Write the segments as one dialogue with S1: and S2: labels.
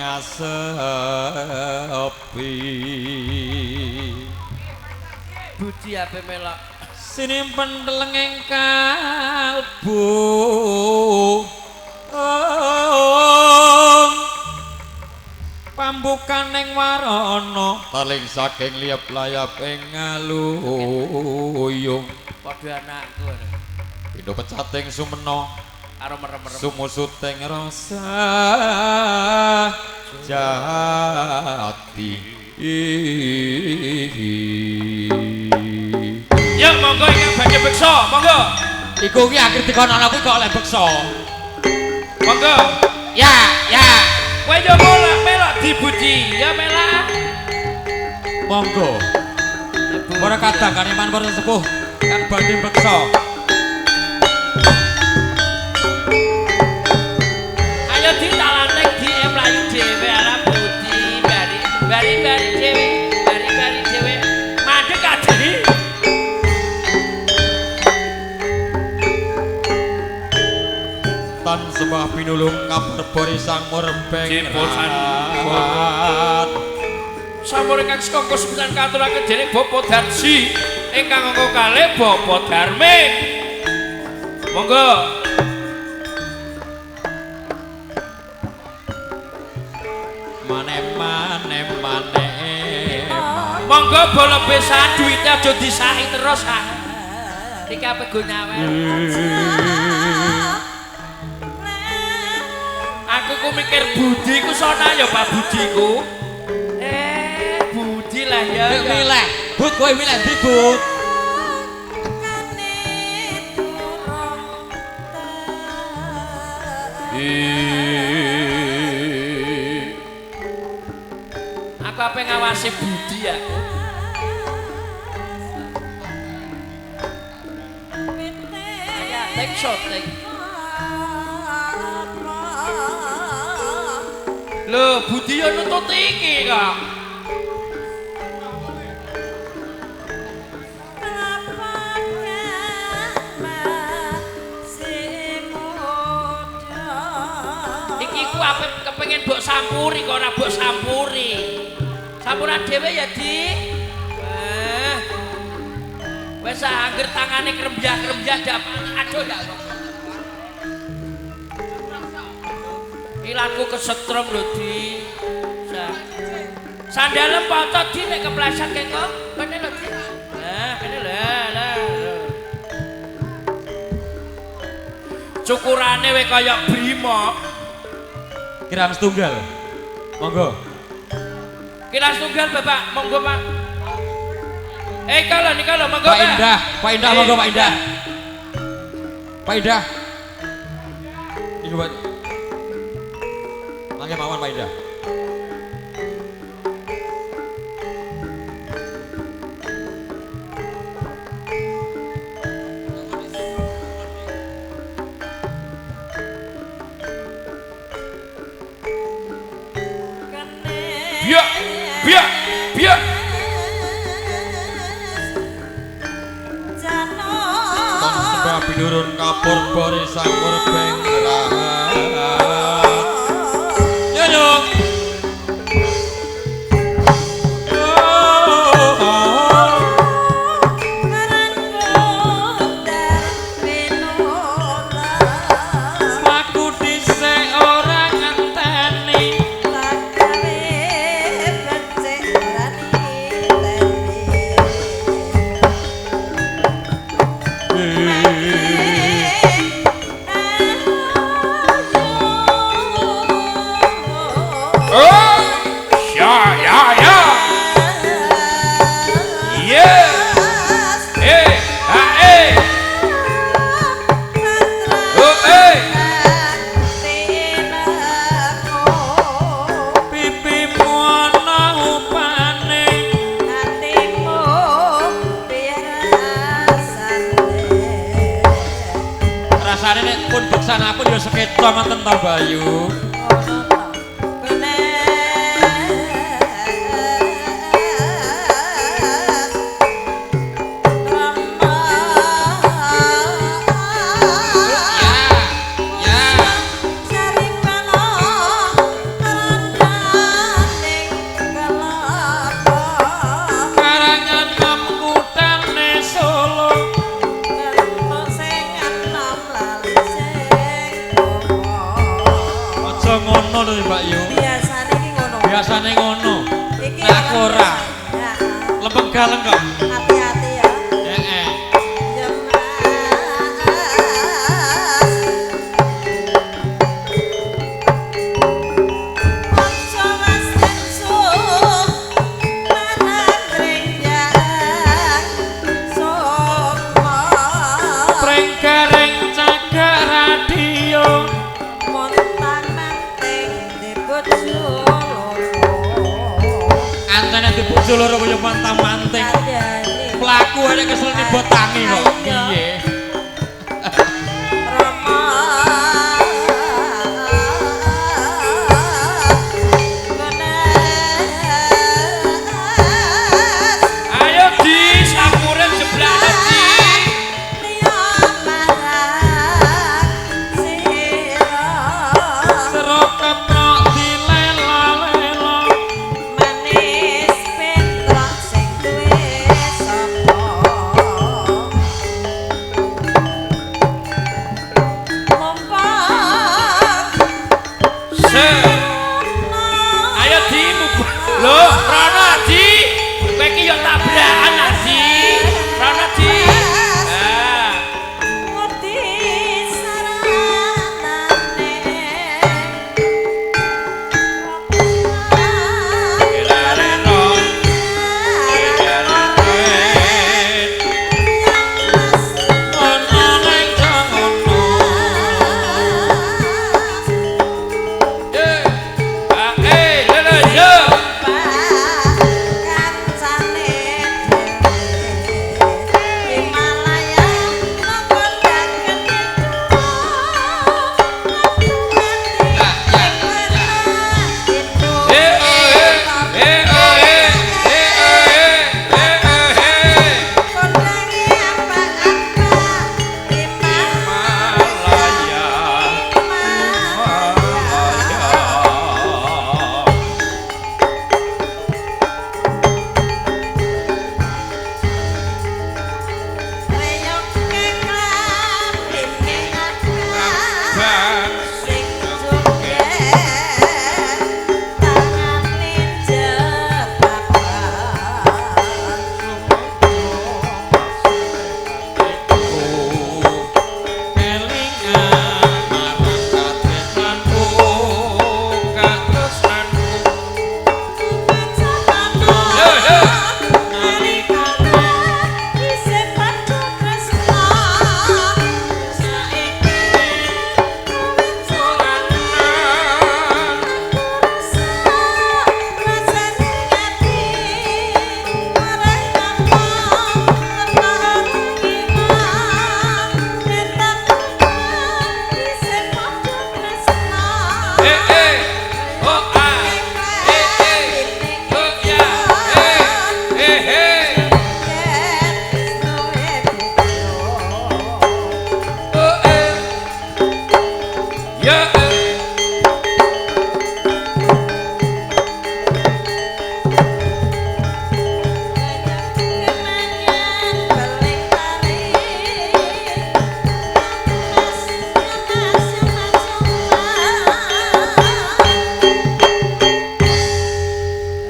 S1: Ngasepi.
S2: Budi ape melok
S1: sinimpen telenging kalbu. Pambukaning warana taling saking liyap layap ing ngaluyung.
S2: Padha anakku.
S1: Pindho pecating sumena
S2: karo merem-merem
S1: sumusuting rasa jati.
S2: Ya monggo ingkang badhe beksa, monggo.
S1: Iku ki akhir dikono kuwi kok oleh beksa.
S2: Monggo.
S1: Ya, ya.
S2: Kowe yo melok melok dibuji, ya melak.
S1: Monggo. Para kadang kaniman para sepuh kang badhe beksa.
S2: Ayo ditalanek di mlayu dhewe ala budi bari bari bari dhewe, bari bari dhewe. Mandek adi.
S1: Tan sembah pinulung kaperbori sang murbeng.
S2: Sampun ingkang sekongko sepisan katuraken dening Bapak Darji ingkang angka kalih Bapak Darmin. Monggo.
S1: Mane mane mane.
S2: Monggo bala besan duwite aja disahi terus ah. Iki ape go nyawer. Aku ku mikir Budi ku sona ya Pak Budiku. Budi lah ya.
S1: Milih. Bud kowe milih ndi, Bud?
S2: Aku ape ngawasi Budi aku. Ya, tek shot tek. Lho, Budi yo nutut iki kok. Iki ku ape kepengin mbok sampuri kok ora mbok sampuri. Sampuran dhewe ya, Di. Wah. Wis angger tangane krembyah-krembyah dapat. Aduh ya Allah. Ilatku kesetrum lho, Di. Sandalem pocot Di nek kepleset kengko. Kene lho, Di. Lah, kene lho, lah. Cukurane we kaya brimob.
S1: Kirang setunggal. Monggo.
S2: Kirang setunggal Bapak, monggo Pak. Kalau nika lho, monggo
S1: Pak Indah, Pak Indah monggo Pak Indah. Pak Indah. Iku Pak. Mangke mawon Pak Indah.
S2: Biak, biak, biak.
S1: Tan sembah pinurun kapur bori sang murbeng rahat. Yo. Aku dhisik ora ngenteni.
S2: Oh, ya, ya, ya. Yeah. Eh, ha, eh. Oh, eh.
S1: Pipimu ana upane. Rasane nek pun beksan aku ya sekeca ngoten to Bayu. Ya, ya. iso ngono lho Mbak Yu.
S3: Biasane iki ngono.
S1: Biasane ngono.
S3: Iki
S1: aku ora.
S3: Ya.
S1: Lempeng galeng kok.
S3: Hati-hati ya.
S1: Heeh.
S3: Ya Mas. Ojo Mas Ensu manang sukma.
S1: Preng kereng cagak radio.
S3: Montang manting di bojo loro.
S1: Antene dibojo loro kaya mantang-manting. Pelaku ana kesel botangi kok. Piye?
S3: Rama Benes
S2: Ayo di sampuran sebelah di.
S3: liya marang sira.
S1: Sero keprok dilela-lela.
S3: Manis petrok sing duwe sapa. Mumpung
S2: Se. Ayo di lho, Rono Adi. Kowe iki yo tabrakan Adi. Rono Di. Ah.
S3: Ngerti saranane.
S1: Ono nang ngono.
S2: Eh. Ah, eh, lho yo.
S3: Kancane dhewe Himalaya nonggondaken
S2: Eh, oh, eh. Eh, oh, eh. Eh, oh, eh. Eh, oh, eh.
S3: Kondangi apa-apa
S2: Himalaya.
S3: Himalaya. Reyok keklambine
S2: Bang.
S3: sing joget tangane jebakan.
S1: Kelingan marang katresnanku, katresnanku.
S2: Yo, yo.
S3: Nalikane isih padha tresna saiki aku rasa rasane ati marang apa kena iman yen isih padha tresna.
S2: Eh, eh. Oh, ah. Eh, eh. Oh, ya. Eh, eh, eh. Oh, eh. Ya, eh.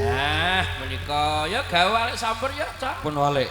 S2: Ah, menika ya gawe walik sampur ya, Cak.
S1: Pun walik.